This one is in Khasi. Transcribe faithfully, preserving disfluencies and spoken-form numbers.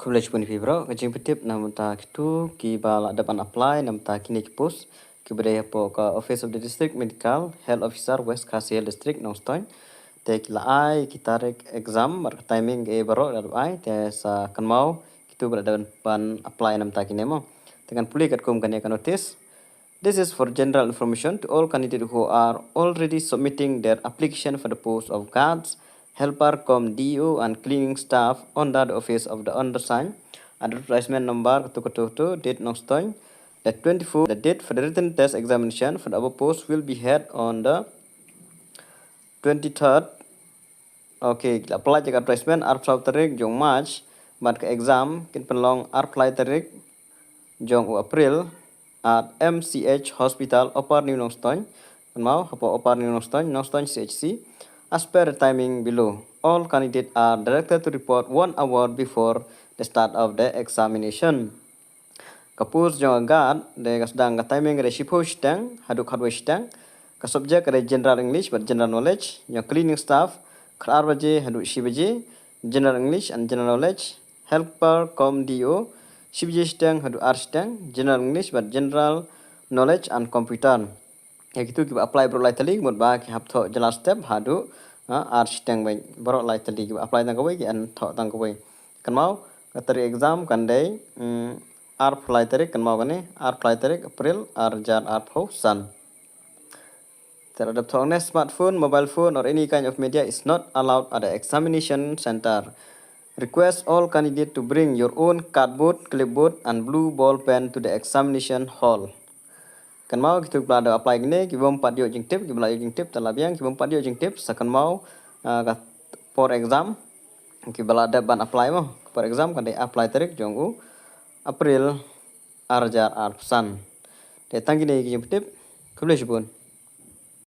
Khublei shibun ïa phi bro, ka jingpyntip na bynta kito kiba la dep ban apply na bynta kine ki post kiba dei hapoh ka Office of the District Medical Health Officer, West Khasi Hills District, Nongstoiñ. Te ki la ai ki tarik exam bad ka timing baroh la dep ai, te sa kynmaw kito ba la dep ban apply na bynta kine mo. Te ngan pule katkum kane ka notice. This is for general information to all candidates who are already submitting their application for the post of guards, helper cum D E O and cleaning staff under the office of the undersigned. Advertisement number katu katu katu, date Nongstoiñ, the twenty-four. The date for the written test examination for the above post will be held on the twenty-third. Okay, ki la pynlait ïa ka advertisement arphew saw tarik jong March, bad ka exam kin pynlong arphew lai tarik jong u April at M C H Hospital, Upper New Nongstoiñ. Kynmaw, hapoh Upper New Nongstoiñ, Nongstoiñ C H C. As per the timing below, all candidates are directed to report one hour before the start of the examination. Ka post jong ka guard, dei ka sdang ka timing ka dei shiphew shiteng haduh khatwei shiteng. Ka subject ka dei general English bad general knowledge. Jong cleaning staff, khatar baje haduh shi baje, general English and general knowledge. Helper cum D E O, shi baje shiteng haduh ar shiteng, general English bad general knowledge and computer. Ïa kito kiba apply baroh lai tylli, mut ba ki hap thoh jylla step haduh, ah, ar shiteng beit, baroh lai tylli. Kiba apply tang kawei ki yn thoh tang kawei. Kynmaw, ka tarik exam kan dei, mm, arphew lai tarik, kynmaw kane, arphew lai tarik April, ar hajar arphew san. Te la dep thoh ne, smartphone, mobile phone or any kind of media is not allowed at the examination center. Request all candidate to bring your own cardboard, clipboard and blue ball pen to the examination hall. Kynmaw kito kiba la dep apply kine, ki bym pat ïoh jingtip, kiba la ïoh jingtip te la biang, ki bym pat ïoh jingtip sa kynmaw, ah, ka por exam, kiba la dep ban apply mo. Ka por exam kan dei arphew lai tarik jong u April, ar hajar arphew san. Te tang kine ki jingpyntip, khublei shibun.